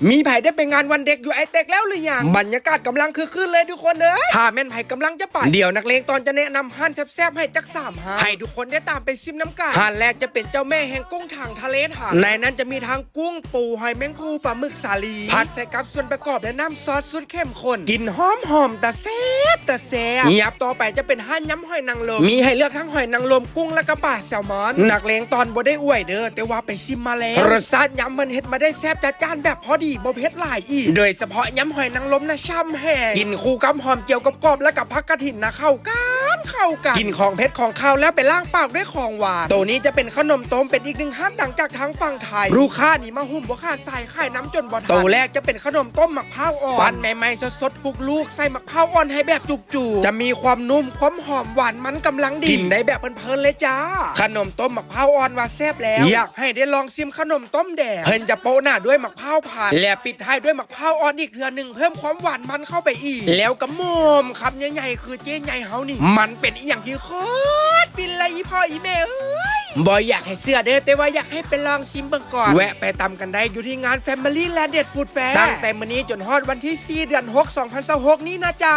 ມີໃຜໄດ້ໄປງານວັນເດັກຢູ່ໄອເຕັກແລ້ວຫຼືຍັງ? ບັນຍາກາດກຳລັງຄຶກຄື້ນເລີຍທຸກຄົນເອີຍ. ຖ້າແມ່ນໃຜກຳລັງຈະໄປ, ດຽວນັກເລງຕອນຈະແນະນຳຮ້ານແຊບໆໃຫ້ຈັກສາມຮ້ານ ໃຫ້ທຸກຄົນໄດ້ຕາມໄປຊິມນຳກັນ. ຮ້ານແລກຈະເປັນເຈົ້າແມ່ແຫ່ງກຸ້ງຖັງທະເລຖັງ. ໃນນັ້ນຈະມີທັງກຸ້ງ, ປູ, ຫອຍແມງພູ, ປາໝຶກສາລີ ຜັດໃສ່ກັບສ່ວນປະກອບ ແລະ ນ້ຳຊອສສຸດເຂັ້ມ ຄົນ ກິ່ນຫອມໆ ຕາແຊບຕາແຊບ. ຫຍັບຕໍ່ໄປຈະເປັນຮ້ານຍຳຫອຍນາງລົມ ມີໃຫ້ເລືອກທັງຫອຍນາງລົມ, ກຸ້ງ ແລະກະປາແຊລມອນ. ນັກເລງຕອນບໍ່ໄດ້ອວຍເດີ ແຕ່ວ່າໄປຊິມມາແລ້ວ. ລົດຊາດຍຳເພິ່ນເຮັດມາໄດ້ແຊບຈັດຈ້ານແບບພໍດີ ບໍ່ເຜັດຫຼາຍອີກ. ໂດຍສະເພາະຍຳຫອຍນາງລົມນະ ຊ່ຳແຮງ ກິນຄູ່ກັບຫອມຈຽວກອບໆ ແລະກະຜັກກະຖິນນະ ເຂົ້າກັນ ເຂົ້າກັນ. ກິນຂອງເຜັດຂອງຄາວແລ້ວໄປລ້າງປາກດ້ວຍຂອງຫວານ. ໂຕນີ້ຈະເປັນຂະໜົມຕົ້ມ ເປັນອີກໜຶ່ງຮ້ານດັງຈາກທາງຝັ່ງໄທ. ລູກຄ້ານີ້ມາຫຸ້ມບໍ່ຂາດສາຍ ຂາຍນຳຈົນບໍ່ທັນ. ໂຕແລກຈະເປັນຂະໜົມຕົ້ມໝາກພ້າວອ່ອນ ປັ່ນໃໝ່ໆສົດໆ ທຸກລູກໃສ່ໝາກພ້າວອ່ອນໃຫ້ແບບຈຸກໆ ຈະມີຄວາມນຸ້ມ ຄວາມຫອມ ຫວານມັນກຳລັງດີ ກິນໄດ້ແບບເພີນໆເລີຍຈ້າ. ຂະໜົມຕົ້ມໝາກພ້າວອ່ອນວ່າແຊບແລ້ວ ຢາກໃຫ້ໄດ້ລອງຊິມຂະໜົມຕົ້ມແດງ. ເພິ່ນຈະໂປະໜ້າດ້ວຍໝາກພ້າວພັນ ແລະ ປິດທ້າຍດ້ວຍໝາກພ້າວອ່ອນອີກເທື່ອໜຶ່ງ ເພີ່ມຄວາມຫວານມັນເຂົ້າໄປອີກ ແລ້ວກະໝໍ້ມຄຳໃຫຍ່ໆ ຄືເຈ້ໃຫຍ່ເຮົານີ້. ມັນເປັນອີ່ຫຍັງທີ່ໂຄດຟິນເລີຍ ອີ່ພໍ່ອີ່ແມ່ເອີຍ. ບໍ່ຢາກໃຫ້ເຊື່ອເດີ ແຕ່ວ່າຢາກໃຫ້ໄປລອງຊິມເບິ່ງກ່ອນ. ແວະໄປຕຳກັນໄດ້ຢູ່ທີ່ງານ Family Landed Food Fair ຕັ້ງແຕ່ມື້ນີ້ຈົນຮອດວັນທີສີ່ ເດືອນຫົກ ສອງພັນຊາວຫົກນີ້ນະຈ໊ະ.